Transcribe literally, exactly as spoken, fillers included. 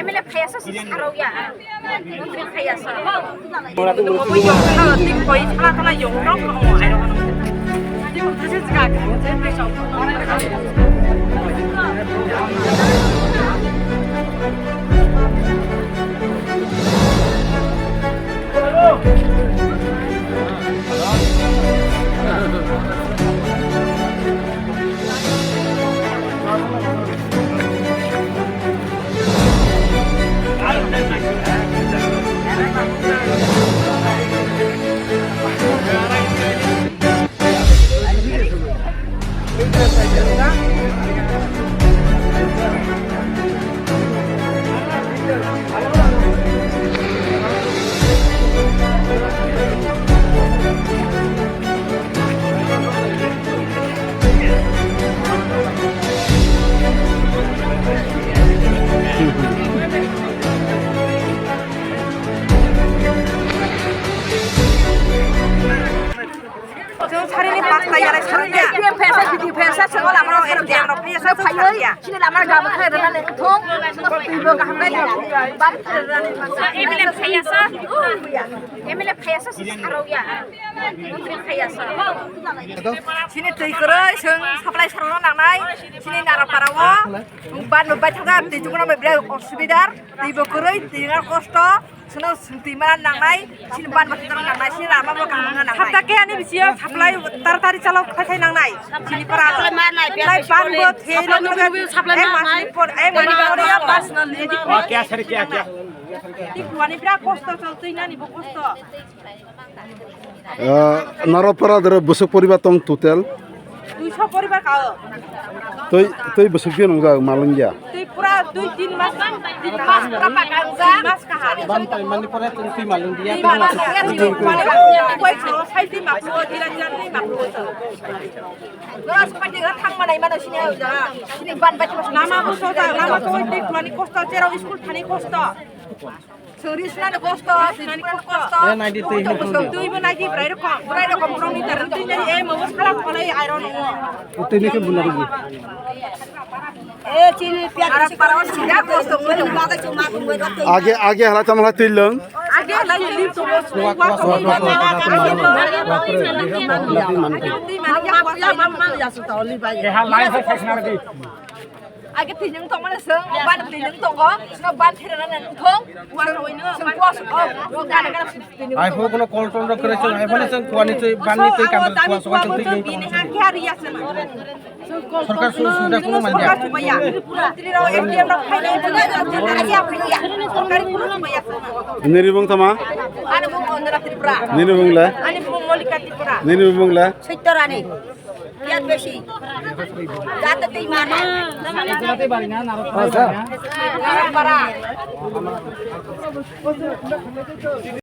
Mele phayasa si sarok ya. Mantri phayasa. Bo bo yo ha tik koi thala thala yo rok ko ai ro. Tik ko these jaga ka je te chau. Chwng sarini pasta yarai sarini ya. P F S, P F S, chwng lama rok erok ya. Phaiwi, chini lama rok gabuk khai rwna le thung. Twibo kaham nai ya. Bari khai rwna le. M L A phayasa. M L A phayasa si sarok ya. Mantri phayasa. Chini twi kwrwi chwng supply sarokno nangnai. Chini Narapara o. Ban bai thangkha, twi chukuna bai birai osubidar. Twibo kwrwi, twi ngar kosto. Sono twi mana nangnai, sini ban bakti tang nangnai, sini lama bo kaham wngna nangnai. Hapta ke ani bisiyo supply taratari chalok khai khai nangnai. Sini para. Lai ban bo thei lo nungwi supply nangnai. Por, eh, mani por ya pas na lidi. Kya sir, kya, kya? Ti kuani bira kosto chol twi nani bo kosto. Ah, Narapara dere bwswk poribar tong total? Duiso poribar kao. Tei, tei bwswk din wngjak malwng ya? Tei pura dui tin mas, tin mas pura pakang ja. Tin mas kaha. Ban paimani pore tong twi malwng dia. Twi malwng dia, twi malwng dia. Koi ko sai twi maklo, dira dira twi maklo. Nora spai dira thang manai mano sini au ja. Sini ban bai. Lama bo soja, lama to twi kulani kosto, cherok school thani kosto. Suri sunani kosto, suri sunani kosto. Eh, nai di twi. Twi bo nai di brai rokom, brai rokom rong ni tar twi nai, eh, mo sala kolai ai ro no. Twi ni ke bunari. Eh, chini piat. Ara para sida kosto mo baga chuma ko mo. Age, age hala tam hala twi lwng. Age hala twi to mo. Twi mani ya, mama ya su ta oli bai. Ke ha line se khai snar di. Age twi nung tong mane sung, ban twi nung tongo, sung ban thira na nung thong, wan roi no, sung kos, oh, ro gana gana twi nung. Ai ho kono kol tol ro kre sung, ai bole sung kuani twi, ban ni twi kam kuas wa twi nung tong. Bini ha kya riya sung. Sorkar su suda kono manja. Sorkar su baya. Twi ro A T M ro khai nung tong, ya, ya. Sorkari kono su baya sung. Nini bung tama? Ani bung Ondra Tripura. Nini bung le? Ani bung Molika Tripura. Nini bung le? Saitorani. Biar besi. Jate tei mana. Para.